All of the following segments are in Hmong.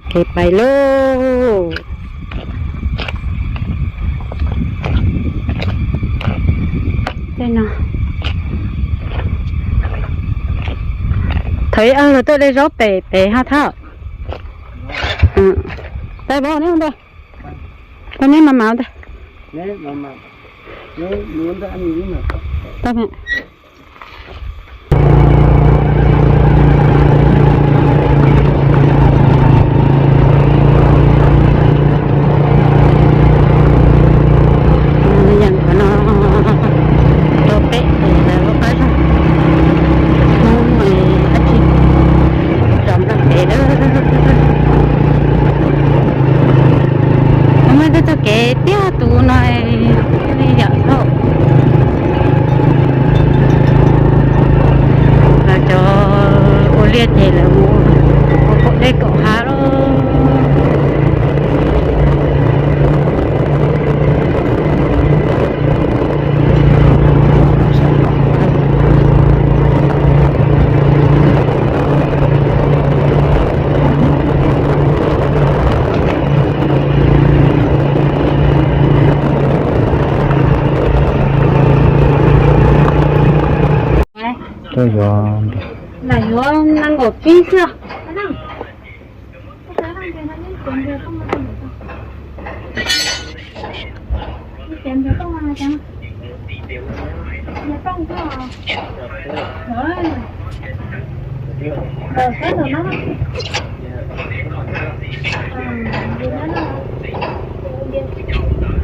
Kev pais lauj. Tej no, thaum ub los tuaj de zaub pem pem hab thab. Pais neb ntag, pais neb mas mam ntag. Yeej qhov no rau peb es lawv ua qab zog Hmoob es dab tsi rov nplooj kev lawm. Muaj tej txoj kev tiag tus no li yam thauj. Los cov ua liaj ces lawv mus ua kaum dej kaum hav lauj. Lam yuav nees nkaum tsib xwb.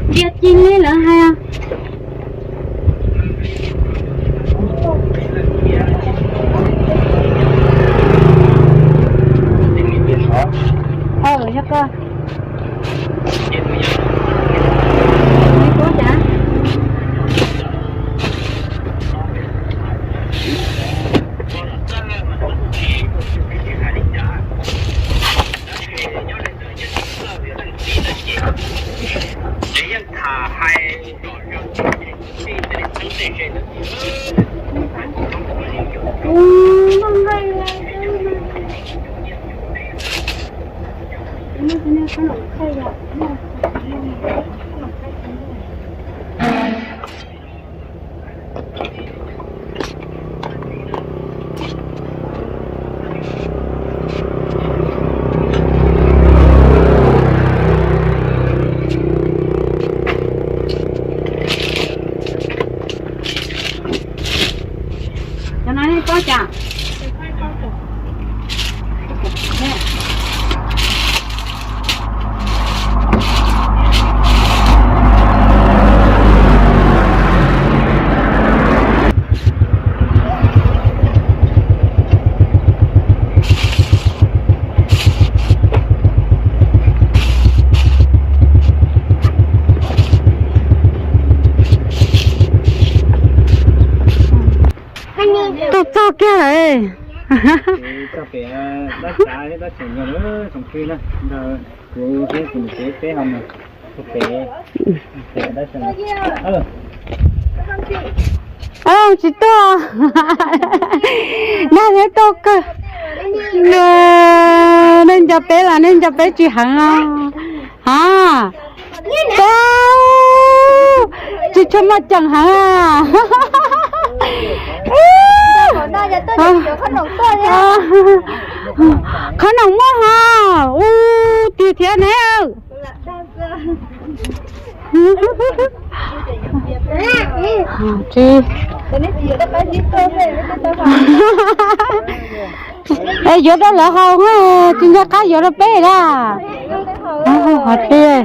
Ntiav ci li lawv hais. Yog koj, Cov no nej pob cas? Tuaj txog kiag lawm. Txog pem dab tsav thiab dab tseem yog lawm tsoom twg na, nrog kuv thiab kuv niam tsev peb ho mus pem, pem dab tsav. Tsis tuaj. Nag neb tuaj kawg. Nej nco peb los nej nco peb tsis heev os. Ha, tau, tsis tshua muaj ceem heev. Qhob noom muaj hos, ub, tiag thiab ne. Es yuav rau lawv haus, tsis nco qab yuav rau peb na. Hos tiag,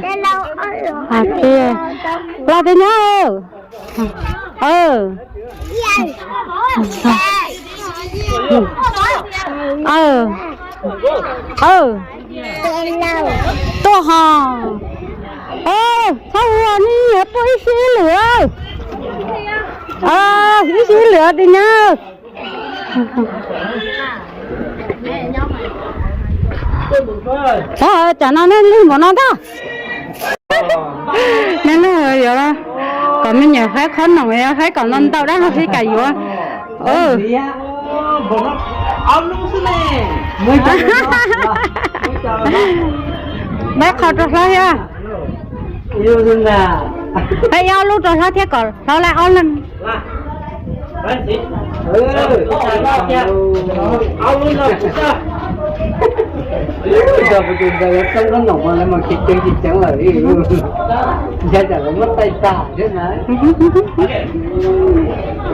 hos tiag. Los tiag nyob. Tuaj hos. Txhob ua, nej nyiam puag ib sij ib lwm. Ib sij ib lwm tiag nyob. Tsam no nej lwj npaum no ntag. Nej lwj yuav kom me nyuam faib qhob noom, faib kom ntau ntau dab no thiaj kam yuav. Muab qho rau hlob thiab. Peb ib ob lub rau hlob thiab kom hlob laj ob leeg. Cov kuv tus ntxawg txeeb qhob noom mas lawv mas khiav ceev tsis ceev lawm li. Ntshai tsam lawv muab taij tag thiab na. Kuj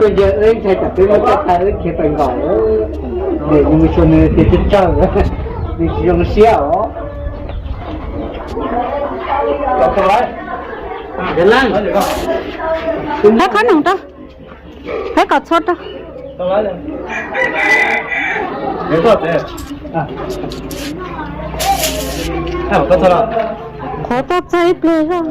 ntshai, wb ntshai tsam peb muab taij tag wb khiav pais nkaum. Nws mus xyuas nws tias tsawg tsawg, nws tsis zoo siab os. Hab qhob noom rau, hab kom txhua rau. Qhov toj txog ib pliag zog.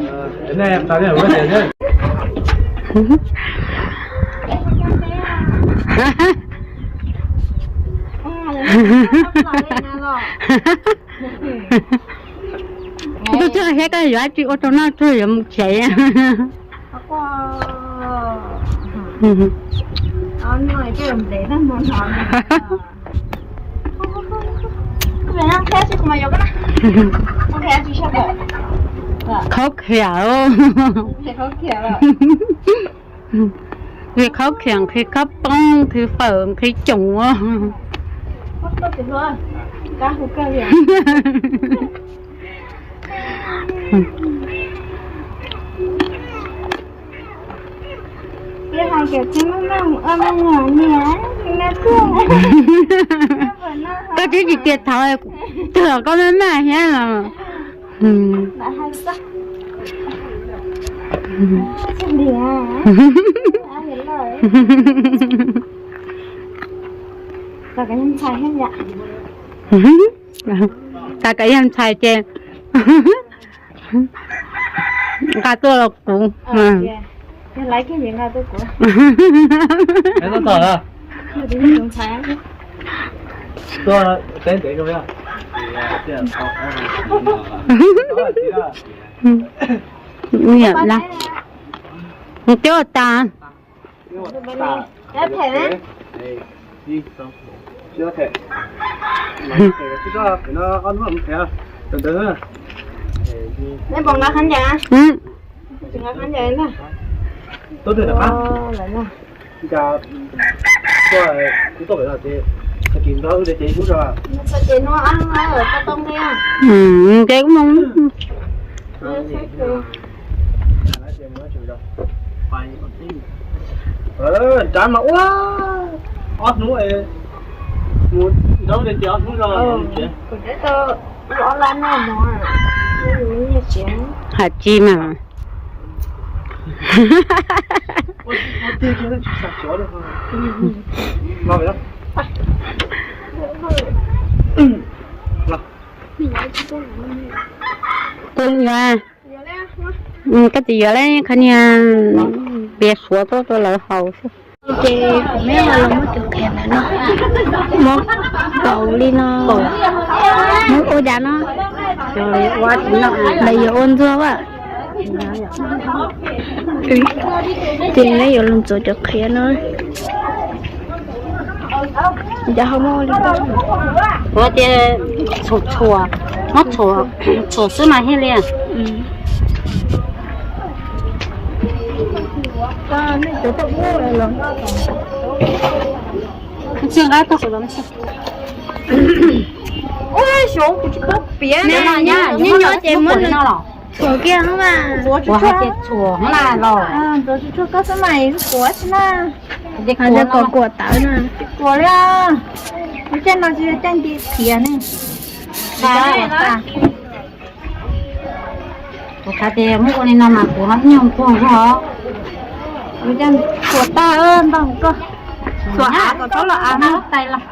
Tus txog thiab koj yuav tsis ua rau noj tsuag yuav mus tsev. Khaub khiam, vim khaub khiam nqhis khaub poob, nqhis fawm, nqhis coom. Koj twb tsis tias thaum twg los koj maj maj thiab los. Tag kav yog ntxhais ces nqa tuaj los kuv. Nws twb ua tas. Ces kuv mus. Nrad mas ua ob hnub, mus nrad ces ob hnub zog. Hais tsis mas. Koj tsis yuav lawm, qhov niag pias suav tuaj rau lawv haus xwb. Ces kuv me los muab cov qhiav ntawd no, muab kaus li no, muab ua cas no, lawv yuav ua ntxuag a. Ces neb yuav los ntxuav cov qhiav no. Ua tias tshuam, muab tshuam xwb mas thiaj li. Txij nqab tuaj kuv los txij. Ua xyov kuv tsis paub piav. Nyob nyob ces muab no los. Tshuam kiag no mas. Ua hais tias tshuam na los. Ntxuav tsis tshua koj xwb mas kuav xwb na. Hais tias kuav kuav tawv na. Tsis kuav li. Lub caij no tsis yog caij nti qhiav ne. Kuv xav tias muab ua li no mas kuv ho nyuag nquag zog. Kuv coj tsuas tag ntog koj. Tsuas av kom txhob los av na. Tais los.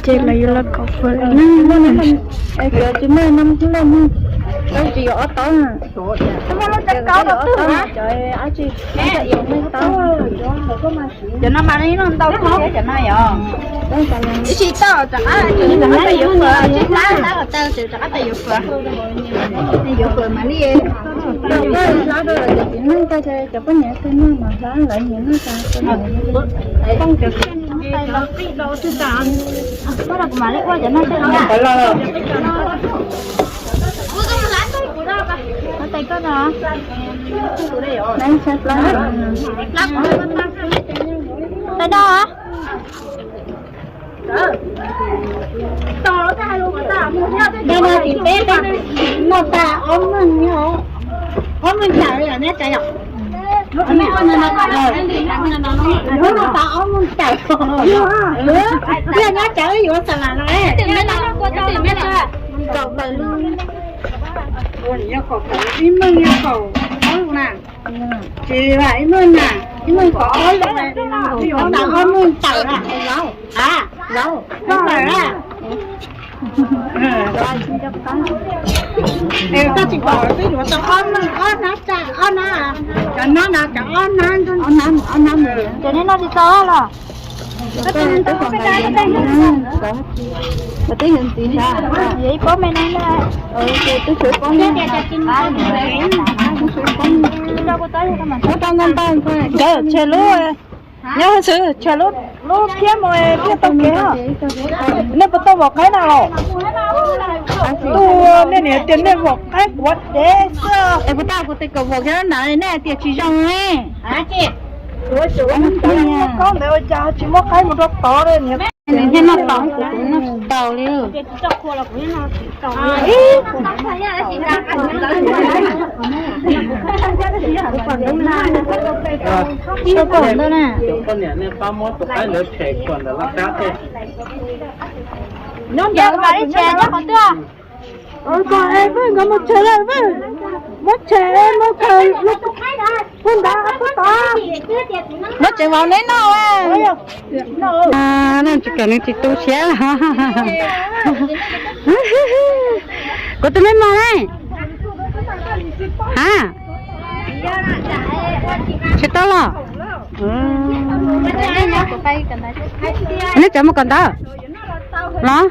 Ces lawv yuav los kom fawm na. Cov tsis muaj no loj, tsis yuav ob taub na. Cov no mas ib leeg ntau thiab cov no yom. Ib tsis tau rov qab, rov qab yuav fawm, tsis tab tab kom tau rov qab yuav fawm. Yuav fawm mas li. Cov poj niam tij noj mas hlob lawv nyiam noj tas. Poj niam tij noj tas, koj los kuv mam li ua cov no xwb. Ua tais koj no. Tais no. Tais no ces peb, peb noj tas ob meeg, ob meeg tawm yom, neb tawm yom. Noj tas ob meeg tawm, yog nyob tawm yuav xa las no. Kaum tawm lub, ib meeg yog kaum ob lub na. Tsis, ib meeg na, ib meeg kaum ob lub, yuav tas ob meeg tawm na. A, tawm na. Koj tsis pom twb yuav tau ob meeg, ob hnab tsa, ob hnab, cov hnab no cov ob hnab, ob hnab, ob hnab. Ces neb noj tsis tau los? Ib pob me no. Nkawd tseg lub, nyob xwb tseg lub, lub thiab mus thiaj tau kev. Nej puas tau vom qaib na los? Tus nej niam tias nej vom qaib quav dev xwb. Es puas tau kuv tes kom vom kiag na, nej tias tsis zoo ne. Koj ntawd ua cas tsis muab qaib mus rau tod li? Nws thiaj noj tau, kuv kuv noj tsis tau li. Nyob ntawd mam li tseg nyob qhov twg? Nkawd mus tseg lawm, muab tseg, muab khaws, muab tsev vauv neb noj. Noj tsis kam nws tsis tu siab. Kuv tus me mos ne? Ha, tsis tau los? Neb cov mus kawm ntawv los?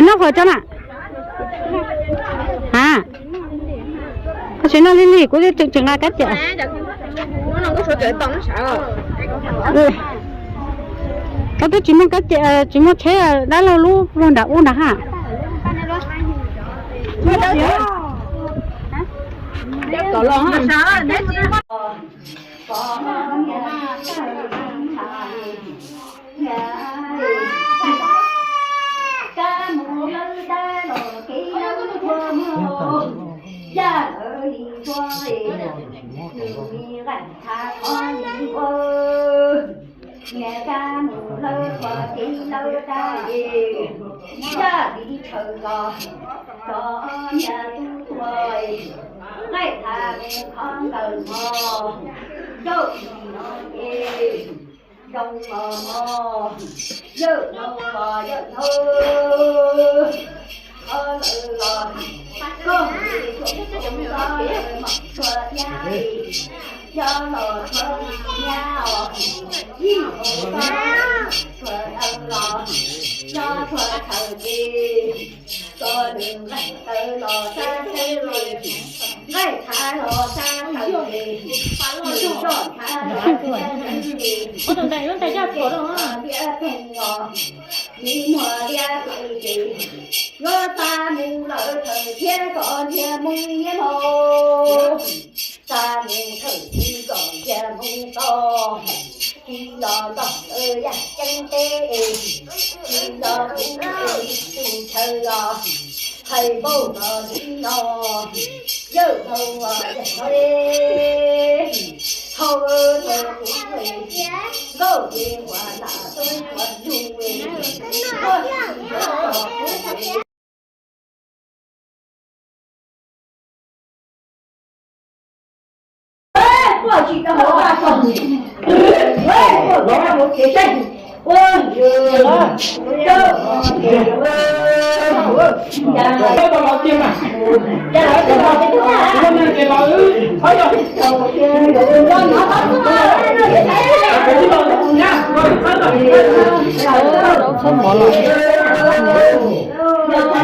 Noj qhov tso na. Ha, koj tsis noj li li, kuv tseem nqa kab cam. Koj twb tsis muaj kab cam, tsis muaj tsheb dab laug lub luag nram ub nrad ha. Zoo los mog, yawm no los yawm no, qhov lawm los koj hais txhua txhua nyab, cov los txhua nyab os, yij hauv los txhua daw los, cov txhua chaw ces, cov nws nqaij tawv los sab teb, nqaij thav los sab tawv ces, nws coj thav los sab teb ces, nws muag liab pheej los, nws muag liab pheej ces, yuav xa mus lawm thawm thiab kom nrhiav Hmoob nyiam los, xa mus thawm twg kom nrhiav Hmoob tau, tsis los nrog lawv yaj ceeb teb, tsis los kuv tus chaw los, hais npaum no tsis no, yawm dhau yawm no, hau thawm kuv nkauj ces ua lam tuaj ua lug, koj tsis los kuv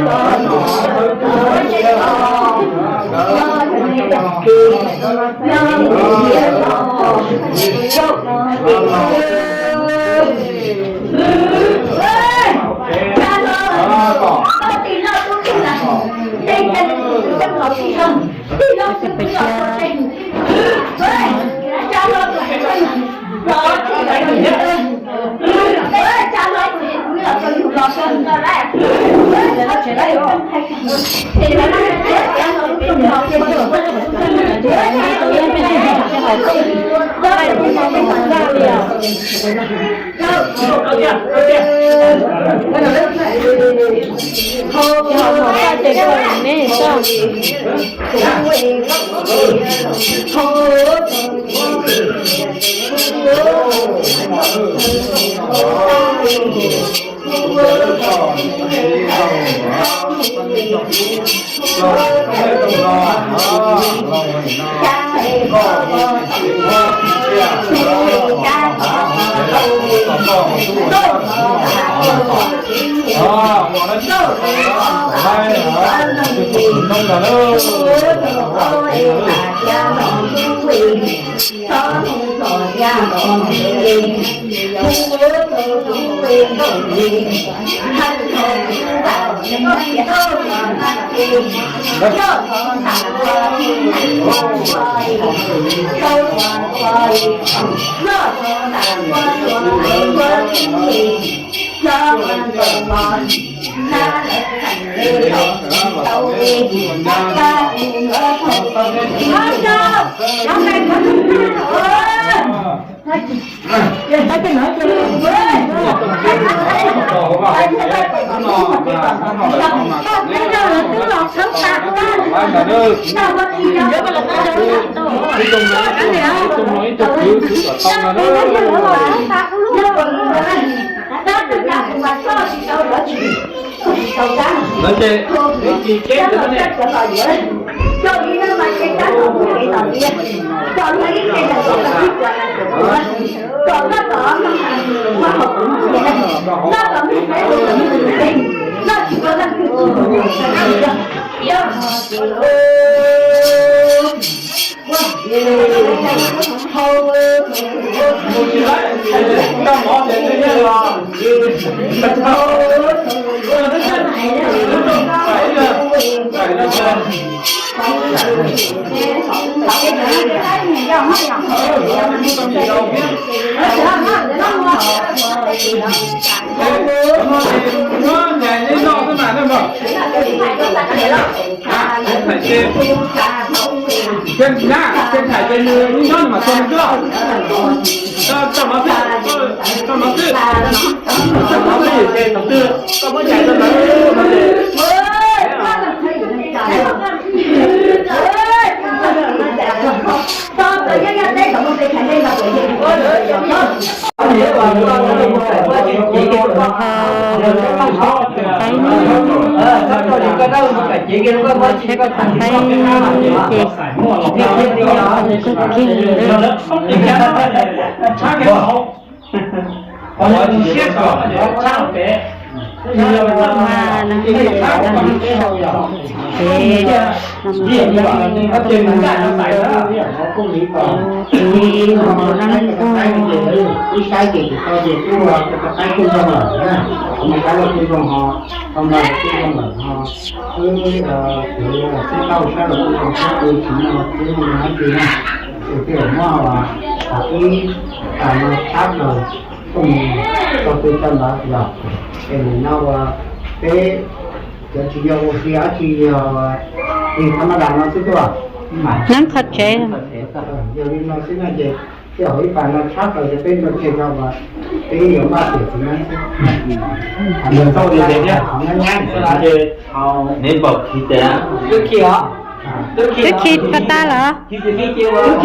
Tus twg muab hauv tas no tshab plaws koom tau pw tau ntawd los, es nim no uas peb cov tsis yog ua si dab tsi, yog li thab mab das no xwb tuaj. Nyob qhov tsev. Yog li no xwb no ces tej hauv ib pas no tshab plaws ces peb nrog tseg no uas peb yuav npaj tiam txiv neeb xwb. Nyab nyab neb npaum khi tes, twb khi pab tab los? Khi hos?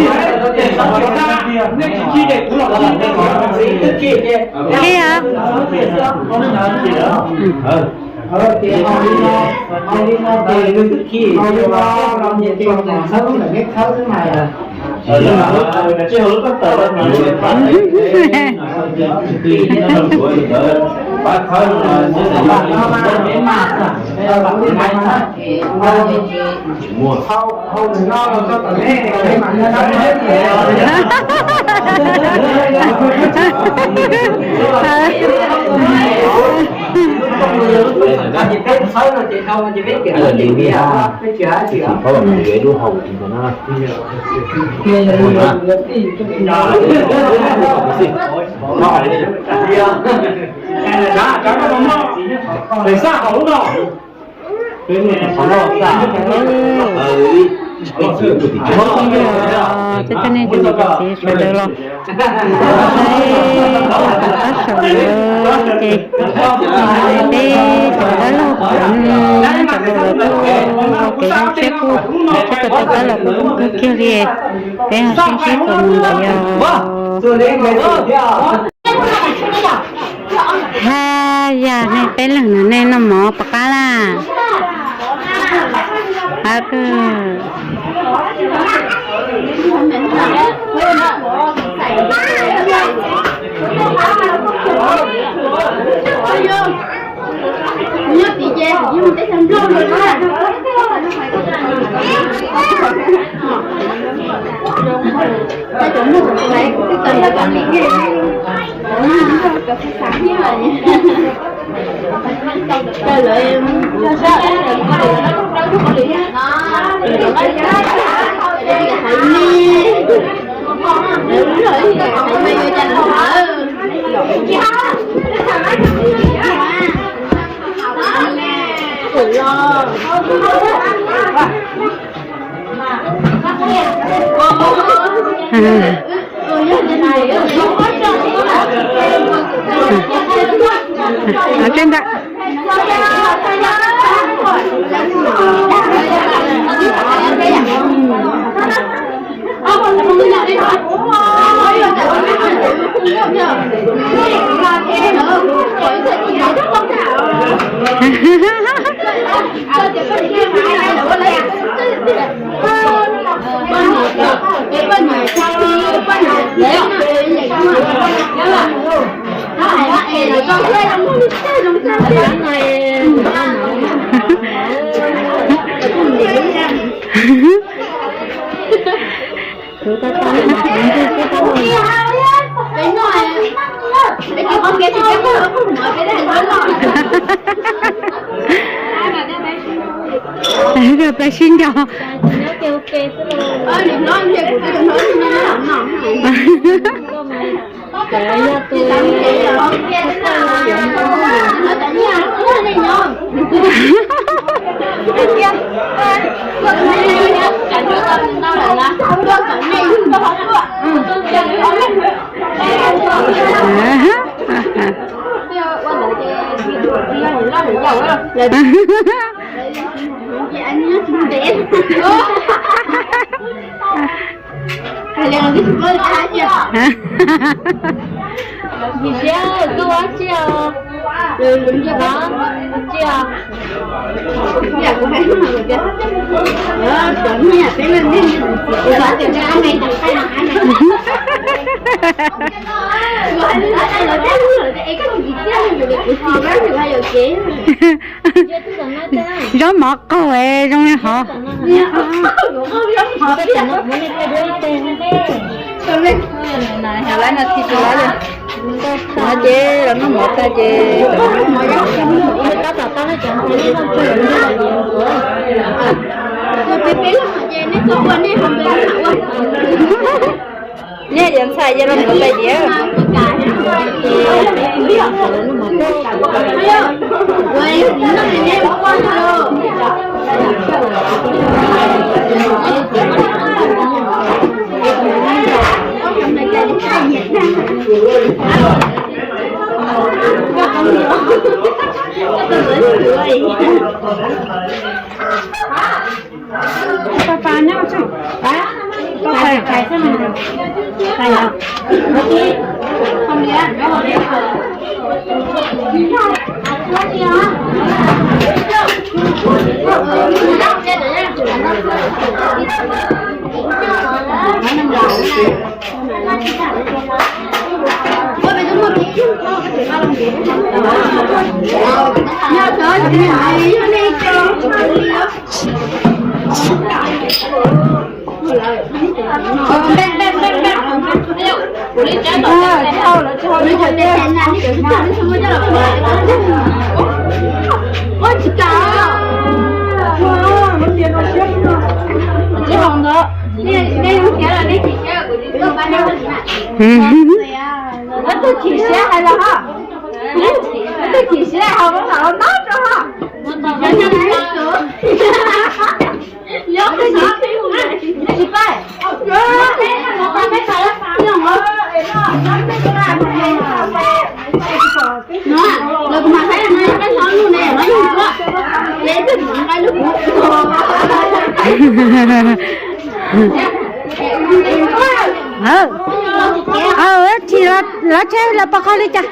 Peb cov niam cov txiv sawv daws los, peb thaum pab saum ntawd ces peb thaum pab laug, peb thaum laug lawv tuaj ua kev zoo siab kuj, sib tau rov qab los kuj zoo kawg kiag li. Peb ho sib sib txuas mus ntawd yog. Ha, yog nej peb leeg no nej noj mov puas qab laj? Qab kawg. Ntawd. Peb sib nco. Zaub mov qaug zoo li hov. Ces los noj mov tag ces nej cov ntxhais ces los mus pais diav. Tus chim siab hais los ho, tus chim siab hais los no rau ho. Tsis los tsheb los pov qhov li cas.